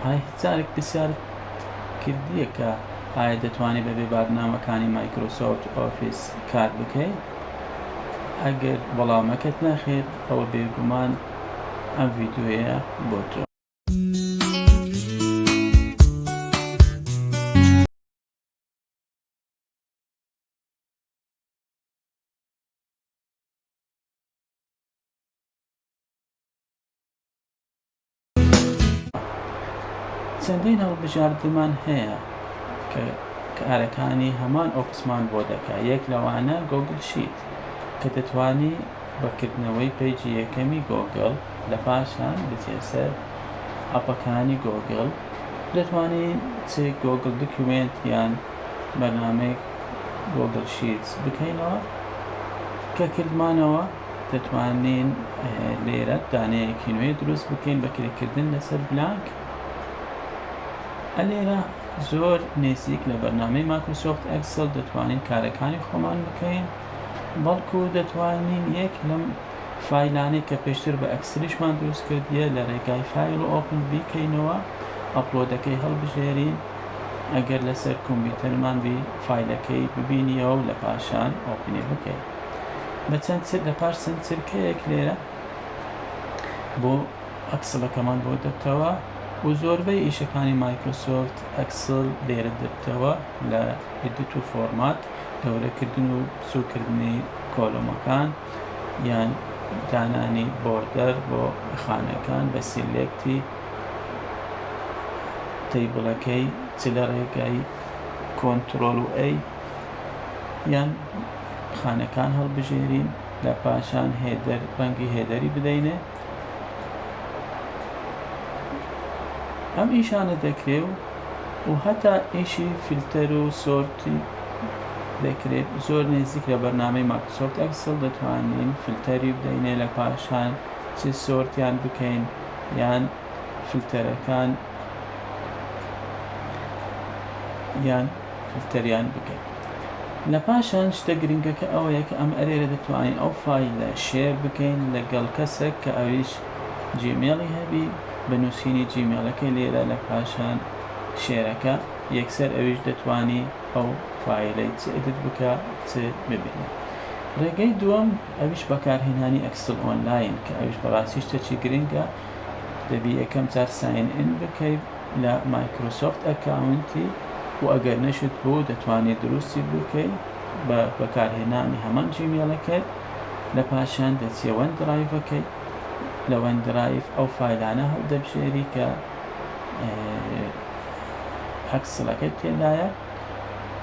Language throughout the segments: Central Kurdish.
ئایا هیچ جارێک پرسیارت کردیە کە ئایا دەتوانی بەبێ بارنامەکانی مایکرۆسۆفت ئۆفیس کار بکەی؟ ئەگەر وەڵامەکەت نەخێر ئەوە بێگومان ئەم ڤیدیۆیە بۆ تۆ. چەندین هەڵبژاردنمان هەیە کە کارەکانی هەمان ئۆفسمان بۆ دەکات یەک لەوانە Google Sheet کە دەتوانی بە کردنەوەی page ی یەکەمی گۆگڵ لە پاشان بچێ سەر ئەپەکانی گۆگڵ دەتوانی چ Google Document یان بەرنامەی Google Sheets بکەینەوە کە کردمانەوە دەتوانین لێرە دانەیەکی نوێ دروست بکەین بە کلیککردن لەسەر blank. ئەلێرە زۆر نێزیک لە بەرنامەی Microsoft Excel دەتوانین کارەکانی خۆمان بکەین، بەڵکو دەتوانین یەک لەم فایلانەی کە پێشتر بە Excel یشمان دروست کردیە لە ڕێگای File و Open بیکەینەوە، upload ەکەی هەڵبژێرین، ئەگەر لەسەر کۆمپیوتەرمان بی فایلەکەی ببینیەوە و لە پاشان open ی بکەین. بە چەند لە پاش چەند چرکەیەک لێرە بۆ Excel ەکەمان بۆ دەبتەوە و زۆربەی ئیشەکانی Microsoft Excel لێرە دەبتەوە لە Edit و Format، گەورەکردن و بچووکردنی column ەکان یان دانانی border بۆ خانەکان بە select ی table ەکەی چ لە ڕێگای Control و A یان خانەکان هەڵبژێرین لە پاشان header ڕەنگی header ی بدەینێ. ئەم ئیشانە دەکرێ و و هەتا ئیشی فلتەر و sort ی دەکرێت. زۆر نزیک لە بەرنامەی Microsoft Excel دەتوانین فلتەری بدەینێ لە پاشان چ sort یان بکەین یان فلتەرەکان یان فلتەریان بکەین. لە پاشان شتە گرنگەکە ئەوەیە کە ئەم ئەرێرە دەتوانین ئەو فایلە share بکەین لەگەڵ کەسێک کە ئەویش Gmail ی هەبی بە نووسینی Gmail ەکەی لێرە لە پاشان share ەکە یەکسەر ئەویش دەتوانی ئەو فایلەی چ edit بکە چ ببینێ. ڕێگەی دووەم ئەویش بەکارهێنانی Excel Online کە ئەویش بەڕاستی شتێکی گرنگە. دەبی یەکەم جار sign in بکەی لە Microsoft account ی و ئەگەر نەشت بوو دەتوانی دروستی بکەی بە بەکارهێنانی هەمان Gmail ەکەت. لە پاشان دەچیە OneDrive ەکەی، لە OneDrive ئەو فایلانە هەڵدەبژێری کە Excel ەکەت تێدایە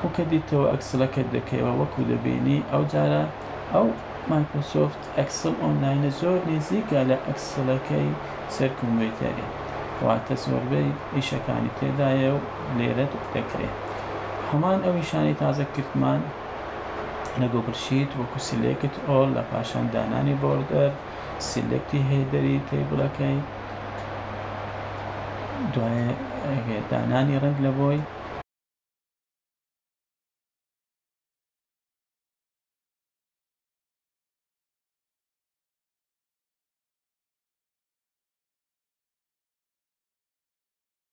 و کە دیتەوە Excel ەکەت دەکەیەوە وەکو دەبینی ئەو جارە ئەو Microsoft Excel Online ە زۆر نزیکە لە Excel ەکەی سەر کۆمپیوتەری، واتە زۆربەی ئیشەکانی تێدایە و لێرە دەکرێت هەمان ئەو ئیشانەی تازە کردمان لە Google Sheet وەکو select all، لە پاشان دانانی border، select ی header ی table ەکەی، دوای دانانی ڕەنگ لە بۆی.